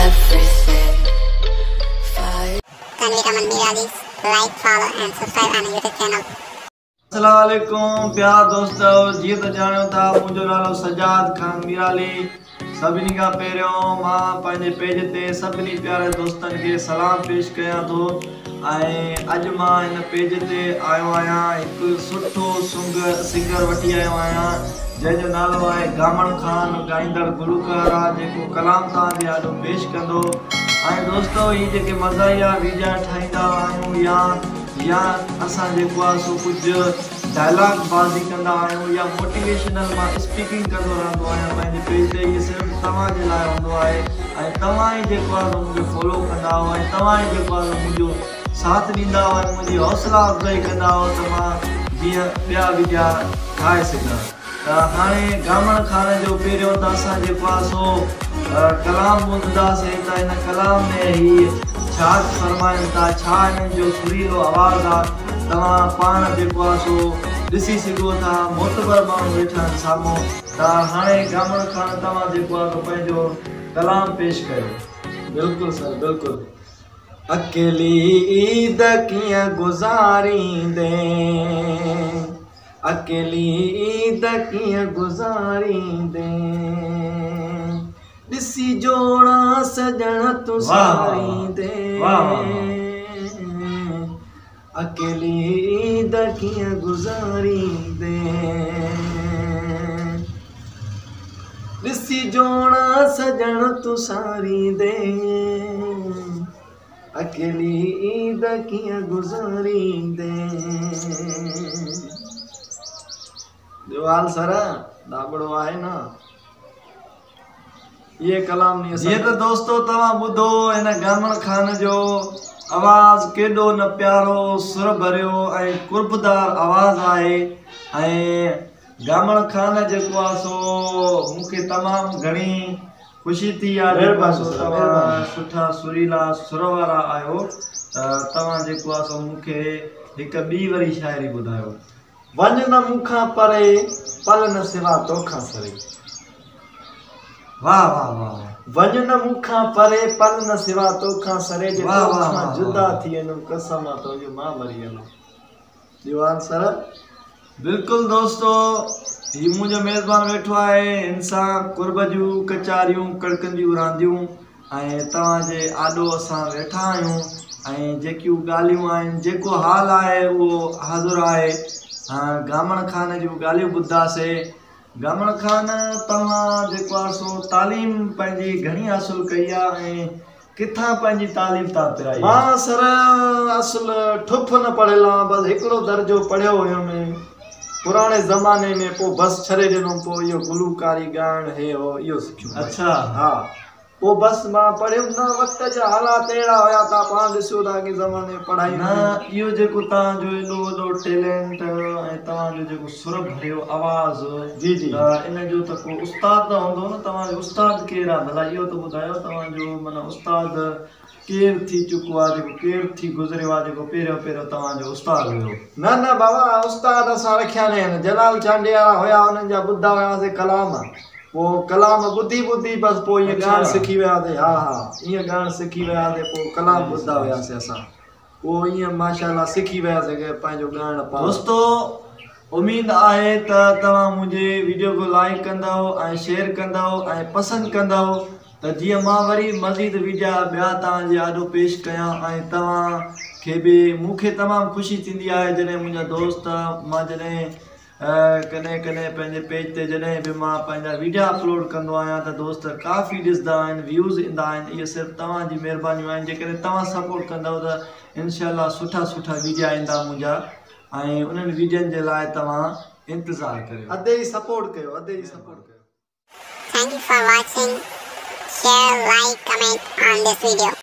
Everything. Fire. Kindly comment me like, follow and subscribe on YouTube channel. السلام عليڪم پيارا دوستو جيئن ته ڄاڻيو ٿا منهنجو نالو سجاد خان ميرالي سڀني کان پهريون مان پنهنجي پيج تي سڀني پياري دوستن کي سلام پيش ڪيان ٿو ۽ اڄ مان هن پيج تي آيو آهيان هڪ سٺو سنگ سنگر وٺي آيو آهيان جنهن جو نالو آهي گامڻ خان ڳائيندڙ گلوڪار آهي جيڪو ڪلام توهان جي آڏو پيش ڪندو ۽ دوستو هي جيڪي مزاحيه ويڊيا ٺاهيندا آهيون يا يا اسان جيڪو آ سو ڪجهه ڊائلاگ بازي ڪندا آهيون يا موٽيويشنل مان اسپيڪنگ ڪندو رهندو آهيان پنهنجي پيج تي اهي صرف توهان جي لاء هوندو آهي ۽ توهان ئي جيڪو آ سو مونکي فالو ڪندا آهو ۽ توهان ئي جيڪو آ سو منهنجو ساٿ ڏيندا آهو ۽ منهنجي حوصلا افزائي ڪندا آهو ته مان جيئن ٻيا وڊيا ٺاهي سگهان. ته هاڻي گامڻ خان جو پهريون ته اسان جيڪو آ سو ڪلام ٻڌنداسين ته هن ڪلام ۾ هي ڇا فرمائن ٿا ڇا هنن جو سريلو آواز آ توهان پاڻ جيڪو آ سو ڏسي سگهو ٿا معتبر ماڻهو ويٺا آهن سامهون ته هاڻي گامڻ خان توهان جيڪو آ سو پنهنجو ڪلام پيش ڪيو. بلڪل سر بلڪل اڪيلي عيد ڪيئن گذاريندين. اڪيلي عيد ڪيئن گذاريندين ڏسي جوڙا سڄڻ تون ساريندين اڪيلي عيد ڪيئن گذاريندين ڏسي جوڙا سڄڻ تون ساريندين اڪيلي عيد ڪيئن گذاريندين. ٻيو حال سر داٻڙو آهي نه اهي ڪلام ني جيئن ته دوستو توهان ٻڌو هن گامڻ خان جو آواز ڪيڏو نه پيارو سر ڀريو ۽ قربدار آواز آهي ۽ گامڻ خان جيڪو آ سو مون کي تمام گهڻي خوشي ٿي آ جيڪو آ سو توهان سٺا سريلا سر وارا آهيو ته توهان جيڪو آ سو مون کي هڪ ٻي وري شاعري ٻڌايو. وڃ نه مون کان پري، پل نه سوا توکان سري. واه واه واه. وڃ نه مون کان پري، پل نه سوا توکان سري، جي توکان جدا ٿي ويندم قسم آ تنهنجو مان مري ويندم. ٻيو حال سر. بلڪل دوستو هي منهنجو ميزبان ويٺو آهي هن سان قرب جون ڪچاريون ڪڙڪنديون رهنديون ۽ توهان جي آڏو اسان ويٺا آهيون ۽ جيڪيون ڳالهيون آهن جيڪو حال آهي اهو حاضر آهي گامڻ خان جون ڳالهيون ٻڌنداسي گامڻ خان توهان جيڪو آهي سو تعليم پنهنجي گهڻي حاصل ڪئي آهي ۽ ڪٿان پنهنجي تعليم توهان پرائي؟ مان سر اصل ٺف نه پڙهيل آهيان بس هڪڙو درجو پڙهيو هيم پراڻي زماني ۾ پوء بس ڇڏي ڏنم پوء اهو گلوڪاري ڳائڻ هي هو اهو سکيم اڇا ها پوء بس مان پڙهيم نه وقت جا حالات اهڙا هيا توهان پاڻ ڏسو ٿا اڳي زماني ۾ پڙهائي نه اهو جيڪو توهان جو ايڏو وڏو ٽيلنٽ ۽ توهان جو جيڪو سر ڀريو آواز جي جي. ته ان جو ته ڪو استاد ته هوندو نه توهان جو استاد ڪير آ ڀلا اهو ته ٻڌايو توهان جو معنيٰ استاد ڪير ٿي چڪو آ جيڪو ڪير ٿي گذريو آ جيڪو پهريون پهريون توهان جو استاد هيو. نه نه بابا استاد اسان رکيا نه آهن جلال چانڊيا وارا هيا انهن جا ٻڌا هياسي ڪلام پوء ڪلام ٻڌي ٻڌي بس پوء ائين ڳائڻ سکي وياسي ها ها ائين ڳائڻ سکي وياسي پوء ڪلام ٻڌا هياسي اسان. پوء ائين ماشاءالله سکي وياسين پنهنجو ڳائڻ پاڻ. دوستو اميد آهي ته توهان منهنجي ويڊيو کي لائيڪ ڪندؤ ۽ شيئر ڪندؤ ۽ پسند ڪندؤ ته جيئن مان وري مزيد ويڊيا ٻيا توهان جي آڏو پيش ڪيان ۽ توهان کي به مون کي تمام خوشي ٿيندي آهي جڏهن منهنجا دوست مان جڏهن ڪڏهن ڪڏهن پنهنجي پيج تي جڏهن به مان پنهنجا ويڊيا اپلوڊ ڪندو آهيان ته دوست ڪافي ڏسندا آهن ويوز ايندا آهن اهي صرف توهان جي مهربانيون آهن جيڪڏهن توهان سپورٽ ڪندؤ ته انشاء الله سٺا سٺا ويڊيا ايندا منهنجا ۽ انهن ويڊين جي لاء توهان انتظار ڪريو. ادي جي سپورٽ ڪيو ادي جي سپورٽ ڪيو. Thank you for watching share like comment on this video.